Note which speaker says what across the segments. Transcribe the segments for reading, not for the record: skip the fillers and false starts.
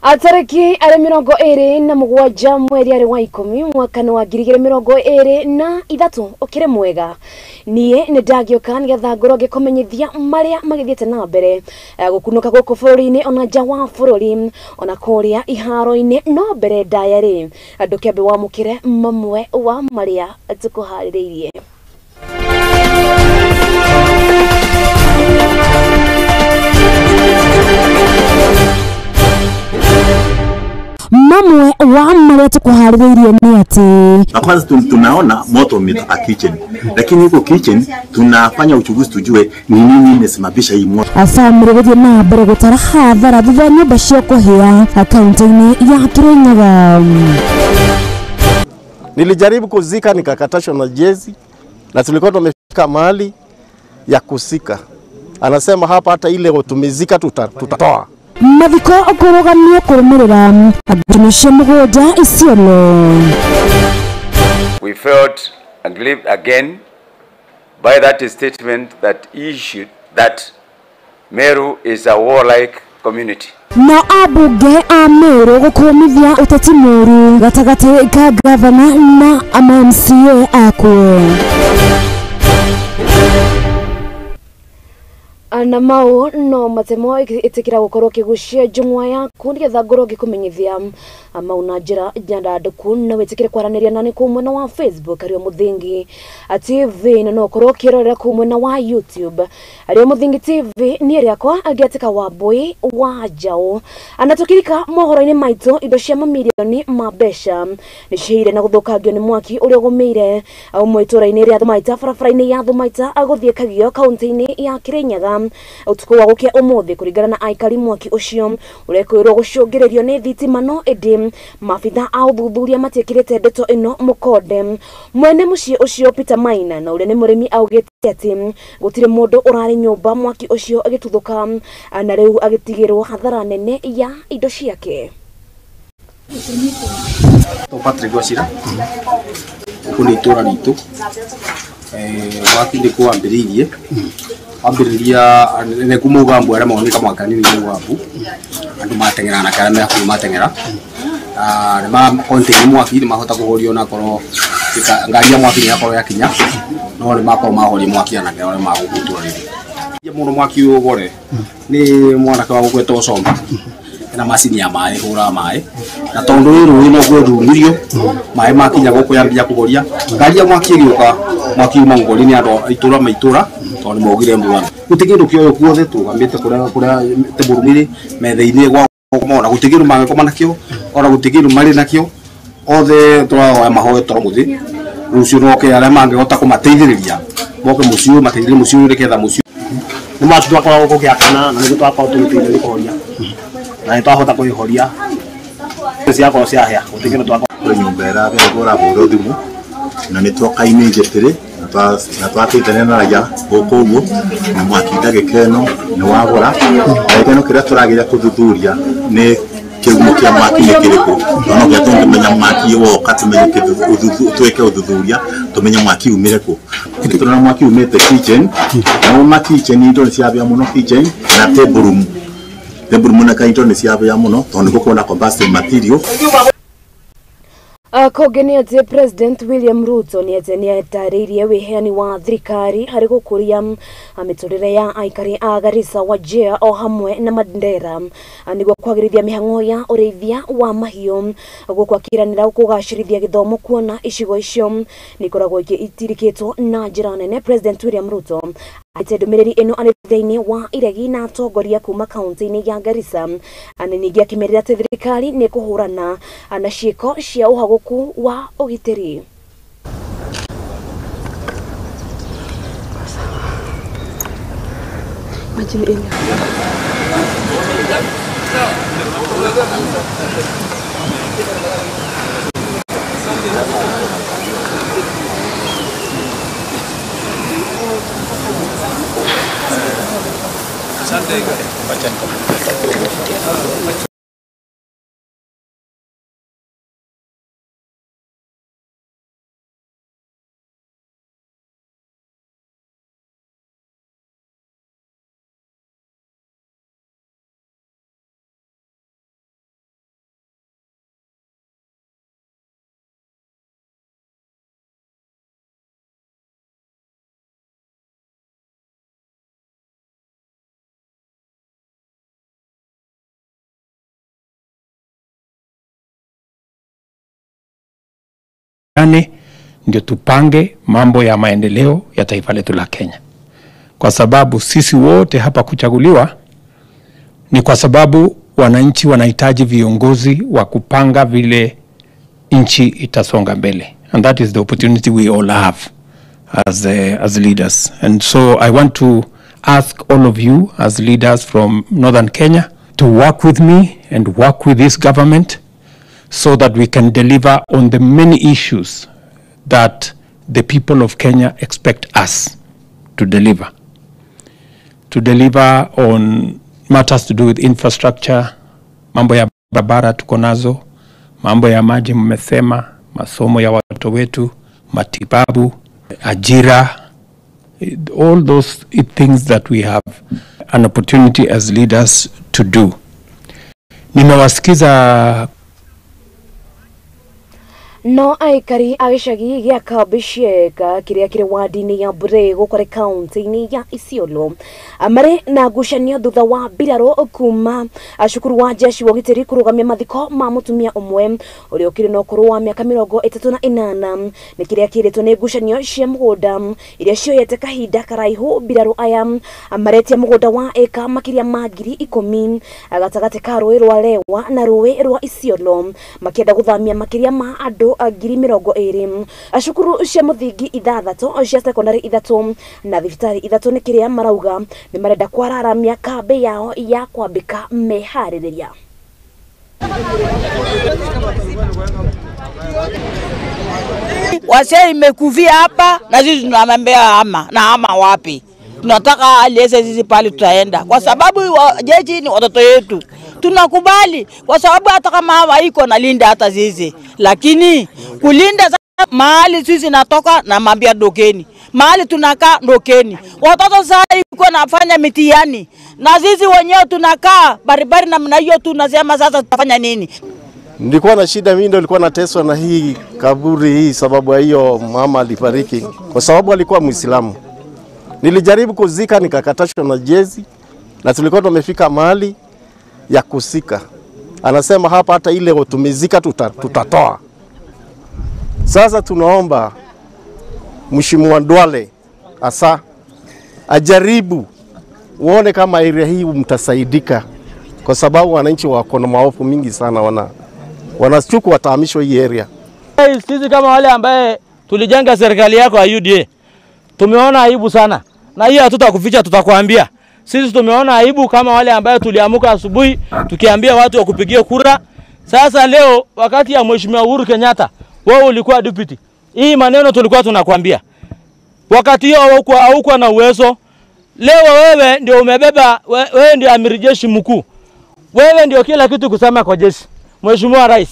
Speaker 1: Atariki ari 27 mweri ari wa 10 mwaka wa 2023 ukire mwega nie ni ndagioka nigetha ngorwo ngikumenyithia maria magithiete na mbere gukunuka guku bururi-ini ona nja wa bururi ona kuria iharo-ini no mbere ndaya ri andu kiambe wamukire mamwe wa maria tukuhaririirie. Mamwe wa maria tukuhaririirie ni ati
Speaker 2: na kwanza tunaona moto umetoka kitchen, lakini huko kitchen tunafanya uchunguzi tujue ni nini imesababisha hii moto.
Speaker 1: Family guthie na mbere gutara hathara thutha nyumba cia kuhia akaunti-ini ya Kirinyaga.
Speaker 3: Nilijaribu kuzika nikakatashwa na jezi, na tulikuwa tumefika mahali ya kusika. Anasema hapa hata ile tumezika tutatoa.
Speaker 1: Mathiko kurugamio kurumirira andũ mugunda Isiolo.
Speaker 4: We felt aggrieved again by that statement that issued that Meru is a warlike community.
Speaker 1: Na abunge a Meru gukumithia uteti muru gatagati ka gavana na ama MCA akuo. Na mau no matemo itikira gukorwo kigucia njung'wa yaku nigetha ngorwo ngikumenyithia mau na njira nyandanduku na witikire kwaraniria nani kuu mwena wa Facebook ario Muthingi TV na no ukorwo ukirorera kuu mwena wa YouTube ario Muthingi TV ni riakwa angiatika Wambui wa Njaũ. Anatukirika mohoro-ini maitu indo cia mamirioni ma mbeca ni ciheire na guthukangio ni mwaki uria ugumiire umwe itũra-inĩ rĩa Thumaita barabara-inĩ ya Thumaita agũthiĩ Kagio kaunti-inĩ ya Kirinyaga utuku wa gukia umuthi kuringana na aikari mwaki ucio urekwirwo gucungiririo ni thitima no indi maabitha a uthuthuria matiikirite ndeto ino mukonde. Mwene mucii ucio Peter Maina na uria ni murimi augite ati gutiri mundu urari nyumba mwaki ucio agituthuka na riu agitigirwo hathara nene ya indo ciake.
Speaker 5: Patrick Wachira uku ni itura ritu mwaki ni kwambiriirie ambiriria ne kuma ugambu aria moneka mwaka ni ugambu andu mateng'era na kara mea mateng'era ni ma contain mwaki ni mahota kuhorio na korwo ngari ya mwaki ni yakorwo yakinya no ni makorwo mahoria mwaki anake aria magugutura riri muno mwaki ugore ni mwanake wa gugwetwo Somba na macini ya maĩ hũra maĩ na tondu rĩ rũĩ no rwethumirio maĩ makinya gũkũ yambia kũhoria ngari ya mwaki ĩgĩũka mwaki uma ngori nĩ andũ itũra maitũra tondũ nĩ maugire mbura gũtirĩ kĩndũ kĩoywo guothe tũgamĩte kũrĩa kũrĩa tebũrũ-inĩ metha-inĩ gwa mona gũtirĩ kĩndũ mangĩkoma nakĩo ona gũtirĩ kĩndũ marĩ nakĩo othe tũrahoya mahoe toro mũthĩ rũciũ roke arĩa mangĩhota kũmateithĩrĩria moke mũciĩ mateithĩrĩrie mũciĩ nĩgetha mũciĩ
Speaker 6: nĩ mwaki twakoragwo gũgĩakana na nĩguo twakorwo tũgĩteithĩrĩria kũhoria na nĩ twahota kũihoria ciakorwo ciahĩa gũtirĩ kĩndũ twakorwo
Speaker 2: nyũmba ĩrabĩa kũrahũrwo thimũ na nĩ twoka immediately na twateithania na raia gũkũ ũguo na mwaki ndagĩka ĩno nĩ wagũra ndagĩka ĩno kĩrĩa tũrageria kũthuthuria nĩ kĩhumo kĩa mwaki nĩ kĩrĩkũ no no nginya tũngĩmenya mwaki woka tumenye twĩke ũthuthuria tũmenye mwaki umire kũ. Tũrona mwaki umĩte kitchen na uma kitchen indo nĩ ciabĩa mũno kitchen na table room table room na indo nĩ ciabĩa mũno tondũ nĩ gũkorwo na combustion material.
Speaker 1: Kũngĩ nĩ atĩ President William Ruto nĩ atĩ nĩatarĩirie wĩheani wa thirikari harĩ gũkũria mĩtũrĩre ya aikari a Garissa, Wajir o hamwe na Mandera nĩguo kwagĩrithia mĩhang'o ya ũrĩithia wa mahiũ gũkũ akĩranĩra kũgacĩrithia gĩthomo kuona icigo icio nĩ ikoragwo itirikĩtwo na njĩra nene. President William Ruto atĩ ndũmĩrĩri ĩno arĩ thĩinĩ wa iregi na atongoria kuma kaunti-inĩ ya Garissa na ningĩ akĩmerĩra atĩ thirikari nĩ kũhũrana na ciĩko cia ũhagũku wa ũgitĩri.
Speaker 7: Tushikane ndio tupange mambo ya maendeleo ya taifa letu la Kenya. Kwa sababu sisi wote hapa kuchaguliwa ni kwa sababu wananchi wanahitaji viongozi wa kupanga vile nchi itasonga mbele. And that is the opportunity we all have as leaders. And so I want to ask all of you as leaders from Northern Kenya to work with me and work with this government so that we can deliver on the many issues that the people of Kenya expect us to deliver. To deliver on matters to do with infrastructure, mambo ya barabara tuko nazo, mambo ya maji mmesema, masomo ya watoto wetu, matibabu, ajira, all those things that we have an opportunity as leaders to do. Nimewasikiza.
Speaker 1: No aikari a gĩcagi gĩa Kabisheka kĩrĩa kĩrĩ wadi-inĩ ya Burego kũrĩ kaunti-inĩ ya Isiolo marĩ na ngucanio thutha wa mbirarũ kuma cukuru wa jeshi wa ũgitĩri kũrũgamia mathiko ma mũtumia ũmwe ũrĩa ũkĩrĩ na ũkũrũ wa mĩaka 38. Nĩ kĩrĩa kĩrĩtwo nĩ ngucanio cia mũgũnda iria cioyete kahinda karaihu. Mbirarũ aya maretia mũgũnda wa ĩka makĩria ma 10,000 gatagatĩ ka rũĩ rwa Lewa na rũĩ rwa Isiolo makĩenda gũthamia makĩria ma andũ 20,000. Cukuru cia mũthingi 6 cia sekondari 3 na thibitarĩ 3 nĩ kĩrĩa marauga nĩ marenda kwararamia kambĩ yao ya kwambĩka meharĩrĩria.
Speaker 8: Wase imekuvia hapa na sisi tunamwambia ama na ama wapi? Tunataka aliese sisi pale tutaenda, kwa sababu jeshi ni watoto yetu. Tunakubali kwa sababu hata kama hawa iko na linda hata sisi, lakini kulinda mahali sisi natoka na mambia dokeni, mahali tunakaa dokeni. Watoto sasa iko nafanya mitihani na sisi wenyewe tunakaa baribari namna hiyo, tunasema sasa tutafanya nini?
Speaker 3: Nilikuwa na shida mimi, ndio nilikuwa nateswa na hii kaburi hii sababu ya hiyo mama alifariki, kwa sababu alikuwa Muislamu. Nilijaribu kuzika nikakatashwa na jezi, na tulikuwa tumefika mahali ya kusika. Anasema hapa hata ile tumezika tutatoa. Sasa tunaomba Mheshimiwa Duale asa ajaribu uone kama area hii mtasaidika, kwa sababu wananchi wako na maofu mingi sana, wanachuku watahamishwa hii area.
Speaker 9: Sisi kama wale ambaye tulijenga serikali yako ya UDA tumeona aibu sana, na hiyo hatutakuficha, tutakwambia. Sisi tumeona aibu kama wale ambaye tuliamuka asubuhi tukiambia watu wakupigie kura. Sasa leo wakati ya Mheshimiwa Uhuru Kenyatta, wewe ulikuwa deputy. Hii maneno tulikuwa tunakwambia. Wakati hiyo haukuwa na uwezo. Leo wewe ndio umebeba, wewe ndio amiri jeshi mkuu. Wewe ndio kila kitu kusema kwa jeshi. Mheshimiwa Rais,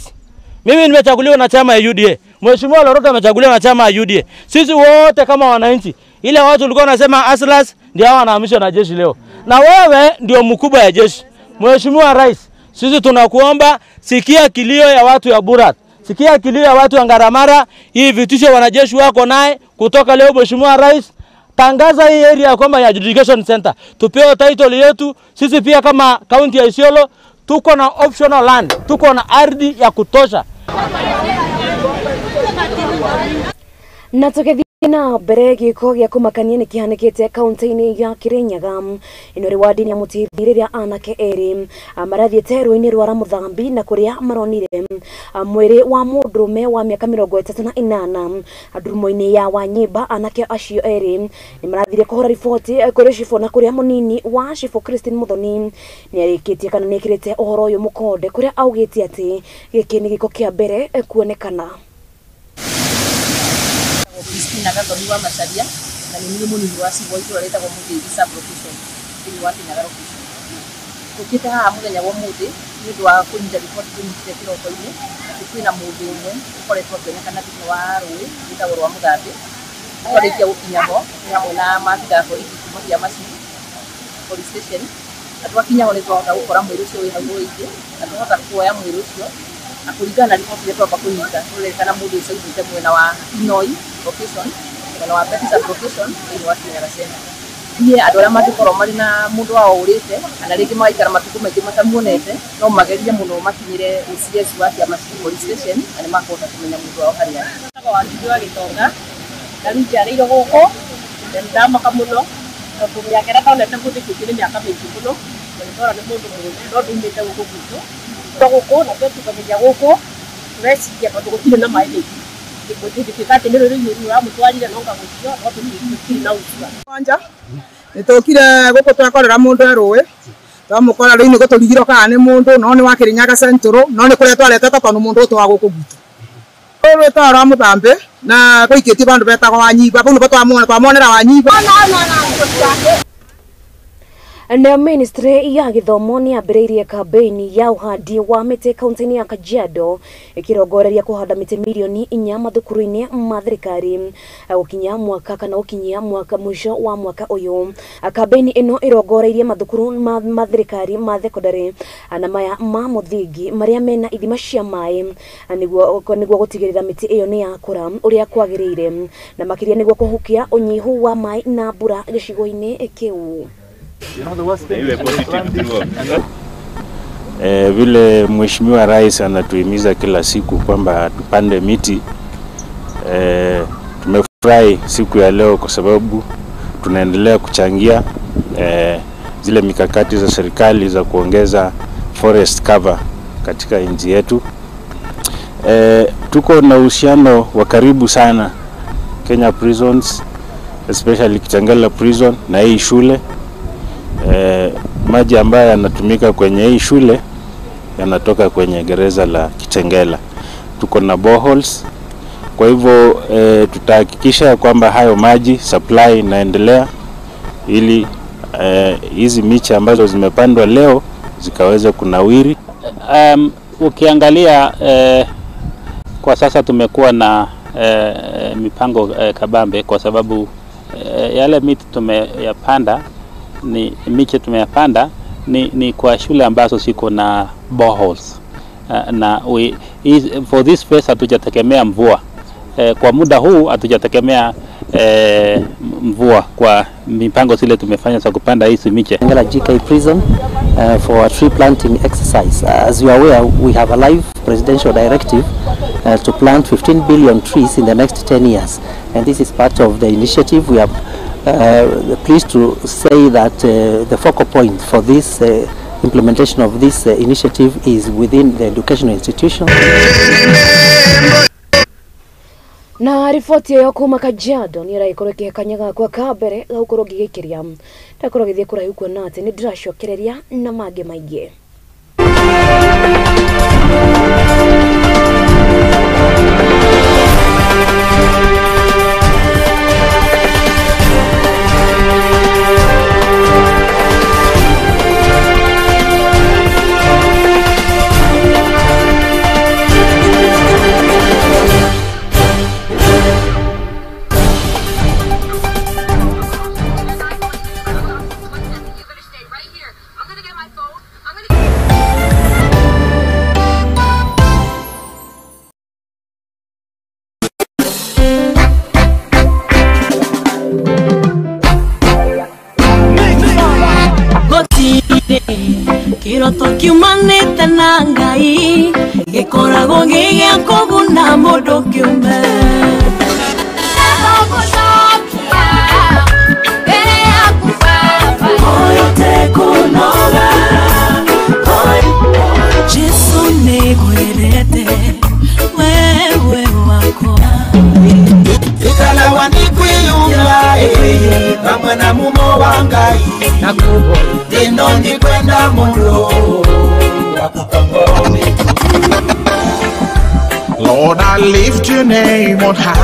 Speaker 9: mimi nimechaguliwa na chama ya UDA. Mheshimiwa Lorota amechaguliwa na chama ya UDA. Sisi wote kama wananchi, ile watu walikuwa wanasema aslas ndio hao wanahamishwa na jeshi leo. Na wewe ndio mkubwa ya jeshi. Mheshimiwa Rais, sisi tunakuomba sikia kilio ya watu ya Burat. Sikia kilio ya watu ya Ngaramara, hii vitisho wanajeshi wako naye kutoka leo. Mheshimiwa Rais, tangaza hii area kwamba ya adjudication center. Tupewe title yetu. Sisi pia kama county ya Isiolo tuko na optional land, tuko na ardhi ya kutosha.
Speaker 1: Na tukithi na mbere gĩko gĩa kũmakania nĩ kĩhanĩkĩte kaunti-inĩ ya Kirinyaga. Ĩno rĩ wadi-inĩ ya Mũthithi rĩrĩa anake erĩ marathiĩte rũĩ-inĩ rwa Ramũthambi na kũrĩa maronire mwĩrĩ wa mũndũrũme wa mĩaka 38 ndurumo-inĩ ya Wanyimba. Anake acio erĩ nĩ marathire kũhũra riboti kũrĩ cibũ na kũrĩa mũnini wa cibũ Christine Muthoni nĩ arĩkĩtie kana nĩ ekĩrĩte ũhoro ũyũ mũkonde, kũrĩa augĩte atĩ gĩkĩ nĩ gĩko kĩa mbere kuonekana.
Speaker 10: Christina Gathoni wa Macharia na nĩ niĩ mũnini wa cibũ wa itũũra rĩtagwo Mũthĩgi sub-location thĩinĩ wa Kirinyaga location. Tũkĩte haha mũthenya wa ũmũthĩ nĩ ũndũ wa kũnyita riboti tũnyitire kĩroko-inĩ atĩ kwĩna mũndũ ũmwe ũkoretwo akĩonekana thĩinĩ wa rũĩ rwĩtagwo rwa Mũthambi. Twarĩkia gũkinya ho nĩ hamwe na maabithaa a borithi kuma Kĩamaci police station, na twakinya ho nĩ twahota gũkora mwĩrĩ ũcio wĩ hau rũĩ-inĩ na twahota kuoya mwĩrĩ ũcio na kũringana na riboti ĩrĩa twamba kũnyita tũrerĩkana mũndũ ũcio aumĩte mwena wa Inoi location, mwena wa Betty sub-location thĩinĩ wa Kirinyaga Center. Niĩ andũ arĩa mangĩkorwo marĩ na mũndũ wao ũrĩte kana rĩngĩ magaikara matukũ maingĩ matamuonete no magerie mũno makinyĩre OCS wa Kĩamacukuru Police Station na nĩ makũhota kũmenya mũndũ wao harĩa arĩ.
Speaker 11: Wa wa Gĩtonga na rĩu njiarĩirwo gũkũ na nĩndamaka mũno tondũ mĩaka ĩrĩa ndonete mũthĩ nĩ mĩaka mĩingĩ mũno na nĩndona nĩ mũndũ mũrũme no ndumĩte gũkũ gwitũ gũkũ na twetungagĩria gũkũ tũreciria tondũ gũtirĩ na maĩ maingĩ gũtingĩtuĩka atĩ nĩ rũrĩrĩ rũramũtwarire no ngagũcio no tũtirĩ na ucua.
Speaker 12: Kwanja nĩtũkire gũkũ twakorera mũndũ e rũĩ twamũkora rĩu nĩ gũtũrigirwo kana nĩ mũndũ no nĩ wa Kĩrĩnyaga Central no nĩ kũrĩa twaretete tondũ mũndũ ũyũ wa gũkũ gwitũ rũĩ rwĩtagwo rwa Mũthambi na gũikĩtie bandũ betagwo Wanyiba bau nĩbo twamuonera Wanyiba.
Speaker 1: Nayo ministry ya gĩthomo nĩ yambĩrĩirie kambĩini ya ũhandi wa mĩtĩ kaunti-inĩ ya Kajiado ĩkĩrongoreria kũhanda mĩtĩ mirioni 4 mathukuru-inĩ ma thirikari gũkinya mwaka kana gũkinyia mwaka mũico wa mwaka ũyũ. Kambĩini ĩno ĩrongoreirie mathukuru ma thirikari ma thekondarĩ na maya ma mũthingi marĩa mena ithima cia maĩ nĩguo gũtigĩrĩra mĩtĩ ĩyo nĩ yakũra ũrĩa kwagĩrĩire na makĩria nĩguo kũhukia ũnyihu wa maĩ na mbura gĩcigo-inĩ kĩu.
Speaker 13: Vile Mheshimiwa Rais anatuhimiza kila siku kwamba tupande miti. Tumefurahi siku ya leo kwa sababu tunaendelea kuchangia zile mikakati za serikali za kuongeza forest cover katika nchi yetu. Tuko na uhusiano wa karibu sana Kenya Prisons, especially Kitengela Prison na hii shule. Maji ambayo yanatumika kwenye hii shule yanatoka kwenye gereza la Kitengela. Tuko na boreholes. Kwa hivyo tutahakikisha kwamba hayo maji supply inaendelea ili hizi miche ambazo zimepandwa leo zikaweze kunawiri.
Speaker 14: Ukiangalia kwa sasa tumekuwa na mipango kabambe kwa sababu yale miti tumeyapanda ni miche tumeyapanda ni kwa shule ambazo siko na boreholes. Na for this phase hatujategemea mvua. Kwa muda huu hatujategemea mvua kwa mipango zile tumefanya za kupanda hizi miche.
Speaker 15: Kitengela GK Prison for a tree planting exercise. As you are aware, we have a live presidential directive to plant 15 billion trees in the next 10 years. And this is part of the initiative. We are pleased to say that the focal point for this implementation of this initiative is within the educational institution.
Speaker 1: Na riboti ĩyo kuma Kajiado nĩ ĩragĩkorwo ĩkĩhe kanya gakwa ka mbere ga gũkorwo ngĩgĩkĩria ndakorwo gĩthiĩ kũraihu kuona atĩ nĩ ndĩracokereria na mangĩ maingĩ.
Speaker 16: Kiroto kiumanĩte na Ngai gĩkoragwo gĩ gĩa kũguna mũndũ kĩũmbe. Jesu nĩngwendete wewe wakwa.
Speaker 17: Ikalawa nikwiyumba pamwe na mumo wa Ngai ino nikwenda muno
Speaker 18: Lord, I lift your name on high.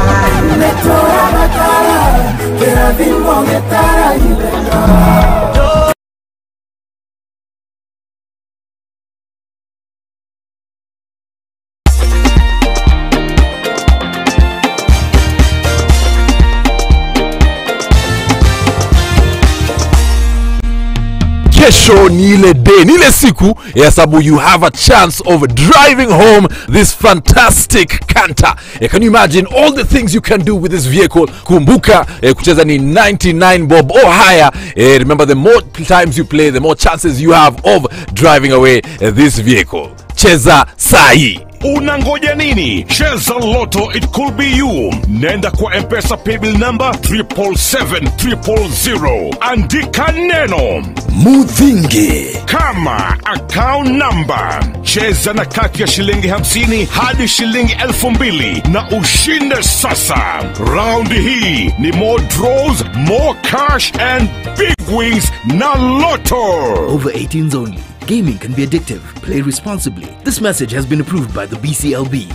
Speaker 19: Kesho ni ile day, ni ile siku ya sababu you have a chance of driving home this fantastic Canter. Can you imagine all the things you can do with this vehicle? Kumbuka kucheza ni 99 bob or higher. Remember, the more times you play, the more chances you have of driving away this vehicle. Cheza sahi.
Speaker 20: Unangoja nini? Cheza Lotto, it could be you. Nenda kwa M-Pesa paybill number 777 000. Andika neno
Speaker 21: Muthingi
Speaker 20: kama account number. Cheza na kati ya shilingi 50 hadi shilingi 2000 na ushinde sasa. Round hii ni more draws, more cash and big wins na Lotto.
Speaker 21: Over 18s only. Gaming can be addictive. Play responsibly. This message has been approved by the BCLB.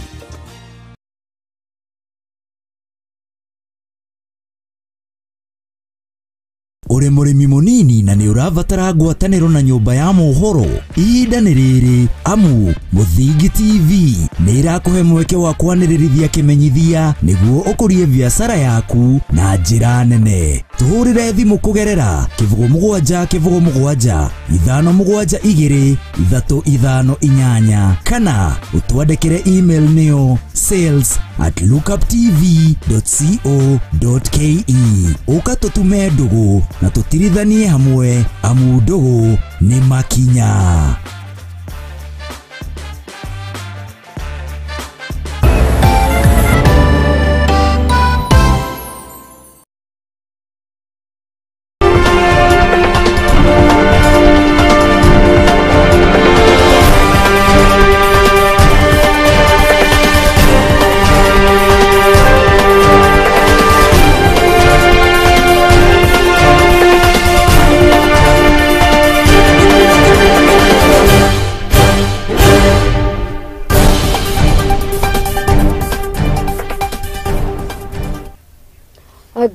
Speaker 22: Uri murimi munini na ni urabatara ngwataniro na nyumba ya mohoro, ihinda ni riri amu Muthingi TV ni irakuhe mweke wa kwanĩrĩrithia kĩmenyithia nĩguo ũkũrie biacara yaku na njĩra nene. Tũhũrĩre thimũ kũgerera 07 07 572 358 kana ũtwandĩkĩre email nĩyo sales@lookuptv.co.ke. Ũka tũtume ndũgũ na tũtirithanie hamwe amu ndũgũ nĩ makinya.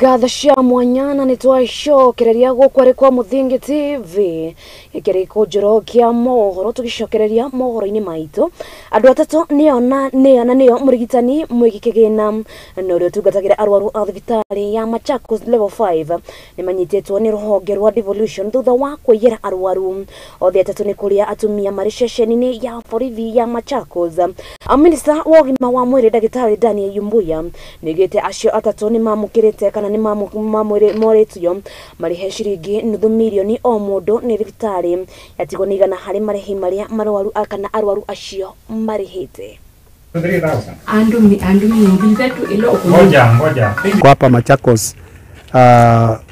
Speaker 1: Ngatho cia mwanya na nĩ twacokereria gũkũ kwa Muthingi TV kĩrĩkũnjĩro kĩa mohoro tũgĩcokereria mohoro-inĩ maitũ. Andũ atatũ nĩo na nĩo mũrigitani mwĩgi kĩgĩna na ũrĩa ũtungatagĩra arwaru a thibitarĩ ya Machakos level 5 nĩ manyitĩtwo nĩ rũhonge rwa devolution thutha wa kũiyĩra arwaru othe atatũ nĩ kũrĩa atumia marĩ ceceni-inĩ ya borithi ya Machakos. Minista wa ũgima wa mwĩrĩ ndagĩtarĩ Daniel Yumbuya nĩaugĩte acio atatũ nĩ mamũkĩrĩte kana nĩ morĩtio marĩhe ciringi nuthu mirioni o mũndũ nĩ thibitarĩ yatigwo nĩ igana harĩ marĩhi marĩa marwaru kana arwaru acio marĩhĩte.
Speaker 23: Kwa hapa Machakos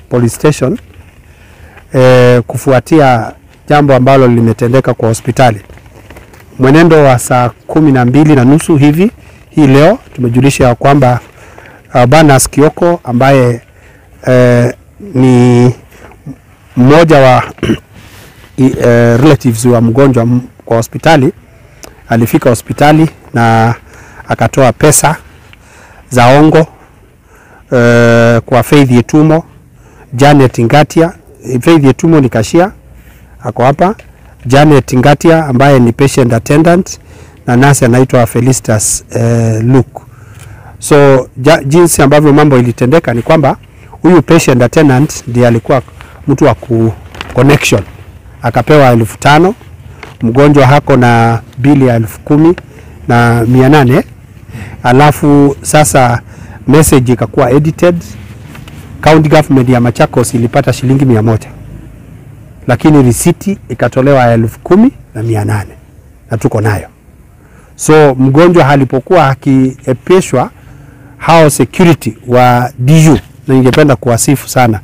Speaker 23: police station kufuatia jambo ambalo limetendeka kwa hospitali. Mwenendo wa saa 12:30 hivi hii leo tumejulisha kwamba Banas Kioko ambaye ni mmoja wa relatives wa mgonjwa kwa hospitali alifika hospitali na akatoa pesa za ongo kwa Faith Yetumo, Janet Ngatia. Faith Yetumo ni kashia ako hapa, Janet Ngatia ambaye ni patient attendant na nurse anaitwa Felicitas Luke. So jinsi ambavyo mambo ilitendeka ni kwamba huyu patient attendant ndiye alikuwa mtu wa ku connection, akapewa 5,000. Mgonjwa hako na bili ya 10,800. Alafu sasa message ikakuwa edited. County government ya Machakos ilipata shilingi 100, lakini risiti ikatolewa 10,800 na tuko nayo. So mgonjwa alipokuwa akiepeshwa, hao security wa DU, na ningependa kuwasifu sana,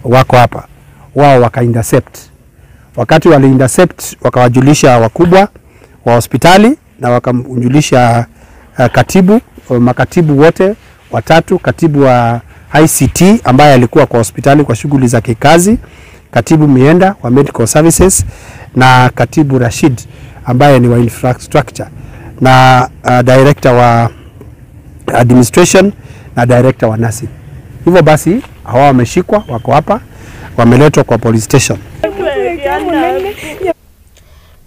Speaker 23: wako hapa, wao waka intercept. Wakati wali intercept wakawajulisha wakubwa wa hospitali na wakamjulisha katibu, makatibu wote watatu, katibu wa ICT ambaye alikuwa kwa hospitali kwa shughuli za kikazi, katibu Mienda wa Medical Services na katibu Rashid ambaye ni wa infrastructure na director wa administration na director wa nursing. Hivyo basi hawa wameshikwa, wako hapa, wameletwa kwa police station.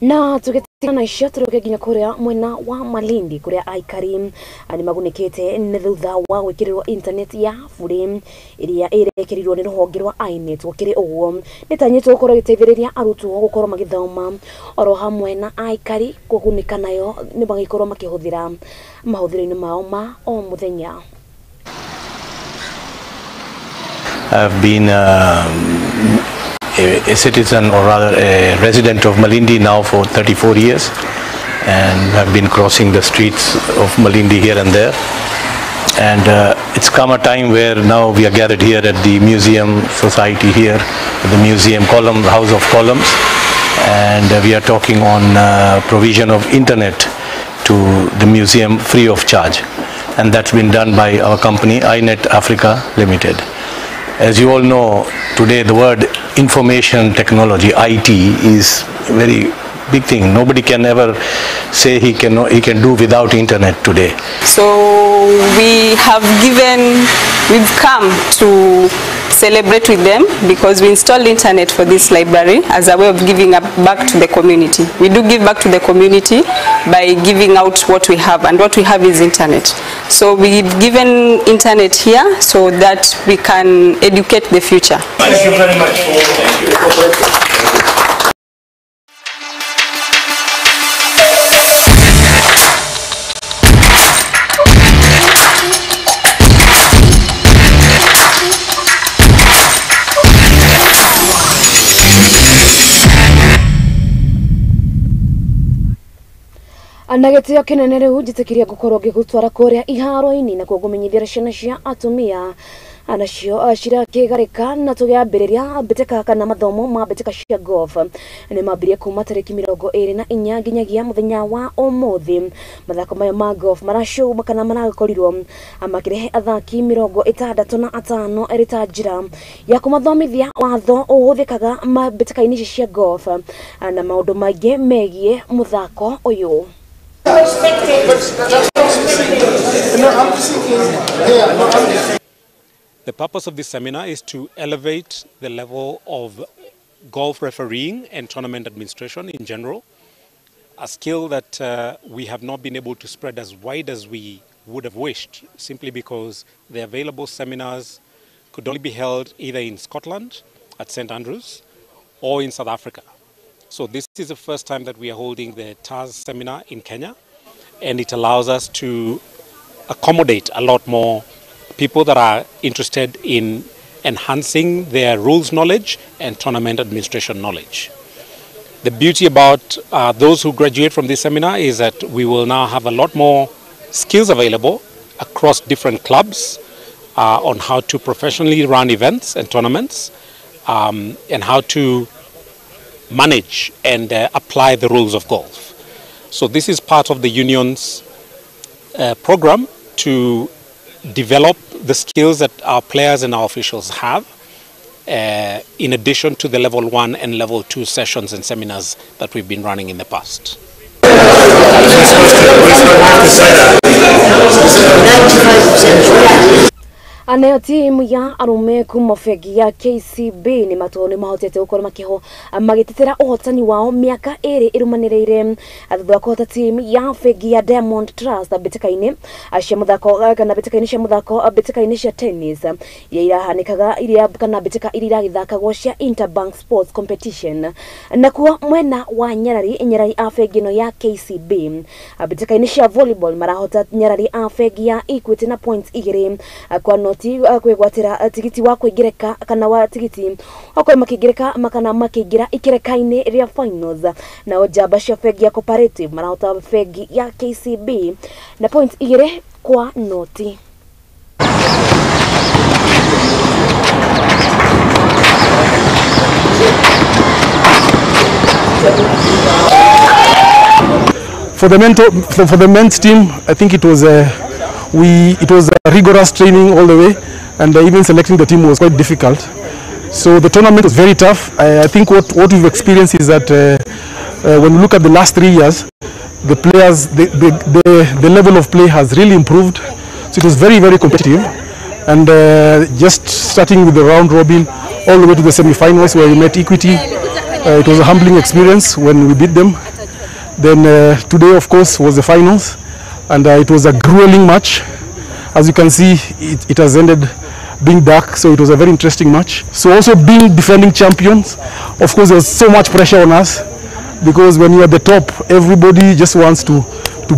Speaker 1: Na Na icio tũrũke nginya kũrĩa mwena wa Malindi kũrĩa aikari nĩ magunĩkĩte nĩ thutha wa gwĩkĩrĩrwo internet ya bure ĩrĩa ĩrekerirwo nĩ rũhonge rwa iNet. Gũkĩrĩ ũguo nĩtanyĩtwo gũkorwo ĩgĩteithĩrĩria arutwo gũkorwo magĩthoma oro hamwe na aikari kũgunĩka nayo nĩ magĩkorwo makĩhũthĩra mahũthĩro-inĩ mao ma o mũthenya.
Speaker 4: I've been a citizen, or rather a resident of Malindi now for 34 years, and have been crossing the streets of Malindi here and there. And it's come a time where now we are gathered here at the Museum Society here, the Museum Column, the House of Columns, and we are talking on provision of internet to the museum free of charge, and that's been done by our company iNet Africa Limited. As you all know, today the word information technology, IT, is a very big thing. Nobody can ever say he can do without internet today.
Speaker 5: So we've come to celebrate with them because we installed internet for this library as a way of giving up back to the community. We do give back to the community by giving out what we have, and what we have is internet. So we've given internet here so that we can educate the future.
Speaker 6: Thank you very much for your cooperation.
Speaker 1: Na gĩtĩo kĩnene rĩu njĩtĩkĩria ngũkorwo ngĩgũtwara kũrĩa iharo-inĩ na kuo ngũmenyithia ciana cia atumia nacio cirakĩgarĩka na tũgĩambĩrĩria mbĩtĩka kana mathomo ma mbĩtĩka cia golf nĩ mambirie kuma tarĩki 24 nginyagia mũthenya wa ũmũthĩ. Mathako maya ma golf maracũma kana marakorirwo makĩrehe athaki 65 ĩrĩ ta njĩra ya kũmathomithia watho ũhũthĩkaga mbĩtĩka-inĩ ici cia golf na maũndũ maingĩ megiĩ mũthako ũyũ.
Speaker 24: The purpose of this seminar is to elevate the level of golf refereeing and tournament administration in general, a skill that we have not been able to spread as wide as we would have wished, simply because the available seminars could only be held either in Scotland at St. Andrews or in South Africa. So this is the first time that we are holding the TAS seminar in Kenya, and it allows us to accommodate a lot more people that are interested in enhancing their rules knowledge and tournament administration knowledge. The beauty about those who graduate from this seminar is that we will now have a lot more skills available across different clubs on how to professionally run events and tournaments, and how to manage and apply the rules of golf. So this is part of the union's program to develop the skills that our players and our officials have, in addition to the level 1 and level 2 sessions and seminars that we've been running in the past.
Speaker 1: Anayo timu ya arume kuma bengi ya KCB ni matũ nĩ mahotete gũkorwo makĩho magĩtetera ũhotani wao mĩaka ĩrĩ ĩrũmanĩrĩire thutha wa kũhota timu ya bengi ya Diamond Trust mbĩtĩka-inĩ cia mũthako kana mbĩtĩka-inĩ cia mũthako mbĩtĩka-inĩ cia tennis iria irahanĩkaga iria kana mbĩtĩka iria iragĩthakagwo cia Interbank Sports Competition. Nakuo mwena wa Nyarari a bengi ĩno ya KCB mbĩtĩka-inĩ cia volleyball marahota Nyarari a bengi ya Equity na points 2 kwa noti kwĩgwatĩra tigiti wa kwĩngĩreka kana wa tigiti wa kwĩ makĩngĩreka makana makĩingĩra ikereka-inĩ rĩa finals. Nao njamba cia bengi ya Cooperative marahota bengi ya KCB na point 2 kwa noti.
Speaker 25: For the men's team, I think it was a rigorous training all the way, and even selecting the team was quite difficult. So the tournament was very tough. I think what we've experienced is that when we look at the last 3 years, the players, the level of play has really improved. So it was very, very competitive, and just starting with the round robin all the way to the semi-finals where we met Equity, it was a humbling experience when we beat them. Then today, of course, was the finals, and it was a grueling match. As you can see, it has ended being dark, so it was a very interesting match. So also being defending champions, of course, there was so much pressure on us, because when you're at the top, everybody just wants to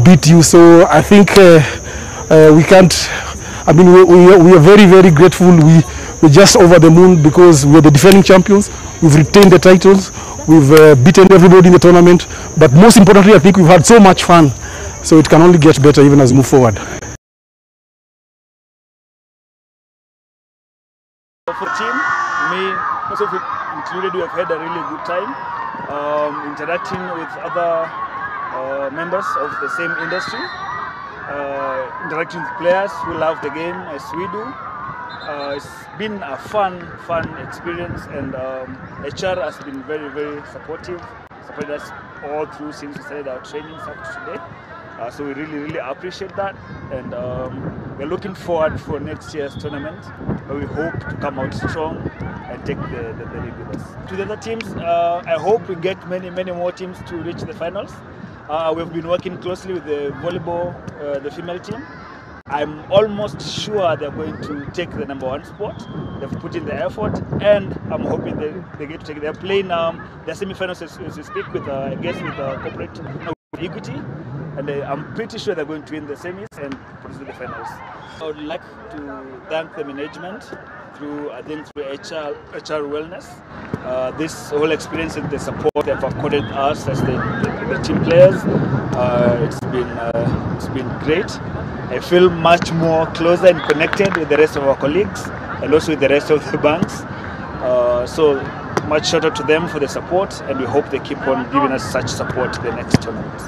Speaker 25: beat you. So I think we can't, I mean, we are very, very grateful. We're just over the moon because we're the defending champions. We've retained the titles. We've beaten everybody in the tournament. But most importantly, I think we've had so much fun. So it can only get better even as we move forward.
Speaker 2: For the team, me, myself included, we have had a really good time interacting with other members of the same industry, interacting with players who love the game as we do. It's been a fun experience, and HR has been very, very supportive, supported us all through since we started our trainings up to today. So we really, really appreciate that, and we're looking forward for next year's tournament, where we hope to come out strong and take the league with us. To the other teams, I hope we get many, many more teams to reach the finals. We've been working closely with the volleyball, the female team. I'm almost sure they're going to take the #1 spot. They've put in the effort, and I'm hoping they get to take it. They're playing their semi-finals as we speak with, I guess, with corporate Equity, and I'm pretty sure they're going to win the semis and proceed to the finals. I would like to thank the management through, I think, through HR Wellness. This whole experience and the support they've accorded us as the team players, it's been great. I feel much more closer and connected with the rest of our colleagues and also with the rest of the banks. So much shout out to them for the support, and we hope they keep on giving us such support the next tournament.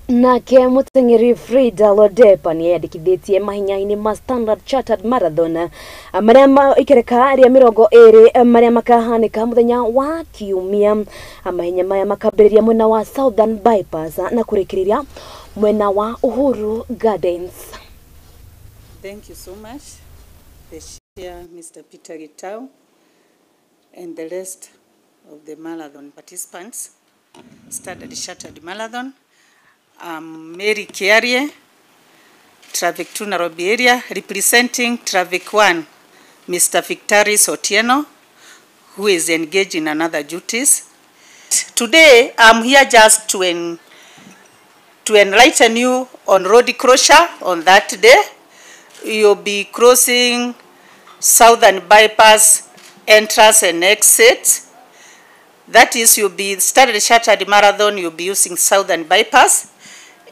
Speaker 1: Nake muteng'eri Frida Lodepa nĩeyandĩkithĩtie mahenya-inĩ ma Standard Chartered Marathon marĩa ikereka rĩa 20 marĩa makahanĩka mũthenya wa kiumia. Mahenya maya makambĩrĩria mwena wa Southern Bypass na kũrĩkĩrĩria mwena wa Uhuru Gardens.
Speaker 3: Thank you so much, the chair, Mr. Peter Gitau, and the rest of the marathon participants. Standard Chartered Marathon. I'm Mary Kiarie, Traffic 2 Nairobi area, representing Traffic 1, Mr. Victoris Otieno, who is engaged in another duties. Today, I'm here just to enlighten you on road closure on that day. You'll be crossing Southern Bypass entrance and exit. That is, you'll be Standard Chartered Marathon, you'll be using Southern Bypass,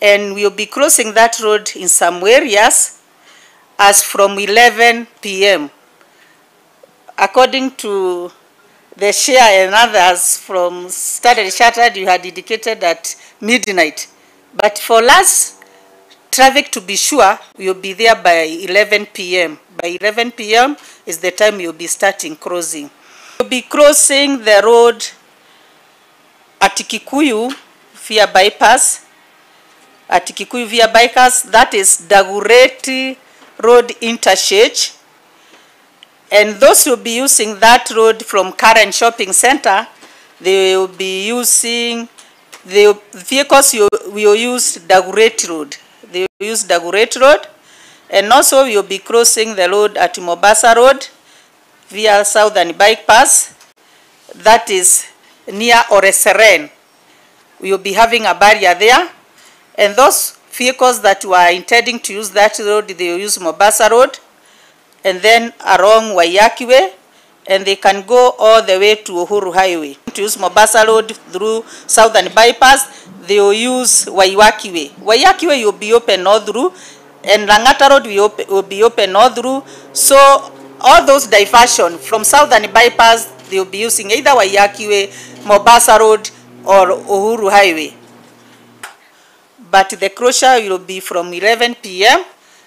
Speaker 3: and we'll be crossing that road in some areas as from 11 p.m. According to the chair and others from Standard Chartered, you had indicated at midnight. But for us, traffic to be sure, you'll be there by 11 p.m. By 11 p.m. is the time you'll be starting crossing. You'll be crossing the road at Kikuyu via bypass, at Kikuyu via bypass, that is Dagoretti Road interchange. And those who will be using that road from Karen Shopping Center, they will be using, the vehicles will use Dagoretti Road. They will use Dagoretti Road. And also you'll be crossing the road at Mombasa Road via Southern Bypass, that is near Oreseren. We will be having a barrier there. And those vehicles that were intending to use that road, they will use Mombasa Road and then along Waiyaki Way, and they can go all the way to Uhuru Highway. To use Mombasa Road through Southern Bypass, they will use Waiyaki Way. Waiyaki Way will be open all through, and Langata Road will be open all through. So all those diversion from Southern Bypass, they will be using either Waiyaki Way, Mombasa Road, or Uhuru Highway. But the closure will be from 11 p.m.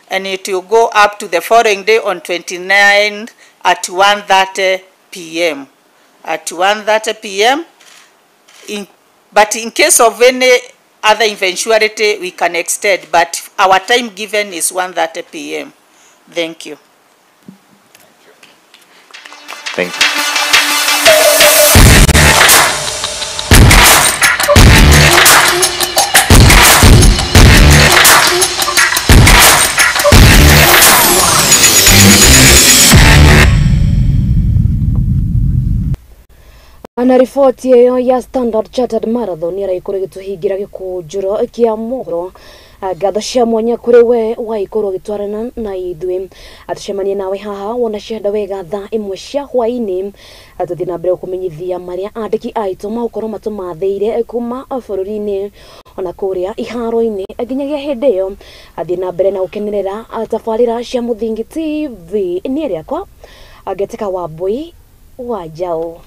Speaker 3: and it will go up to the following day on 29 at 1:30 p.m. At 1:30 p.m., But in case of any other eventuality, we can extend, but our time given is 1:30 p.m. Thank you.
Speaker 7: Thank you.
Speaker 1: Na riboti ĩyo ya Standard Chartered Marathon ĩraikorwo ĩgĩtũhingĩra gĩkũnjũro kĩa mohoro. Ngatho cia mwanya kũrĩ we waikorwo ũgĩtwarana na ithuĩ. Tũcemanie nawe haha wona cienda wega thaa 1 cia hwaĩ-inĩ. Tũthiĩ na mbere gũkũmenyithia marĩa andĩki aitũ magũkorwo matũmathĩire kuma bũrũri-inĩ ona kũrĩa iharo-inĩ. Nginyagia hĩndĩ ĩyo athiĩ na mbere na gũkenerera tabarĩra cia Mũthingi TV. Niĩ rĩakwa Angetĩka Wambui wa Njaũ.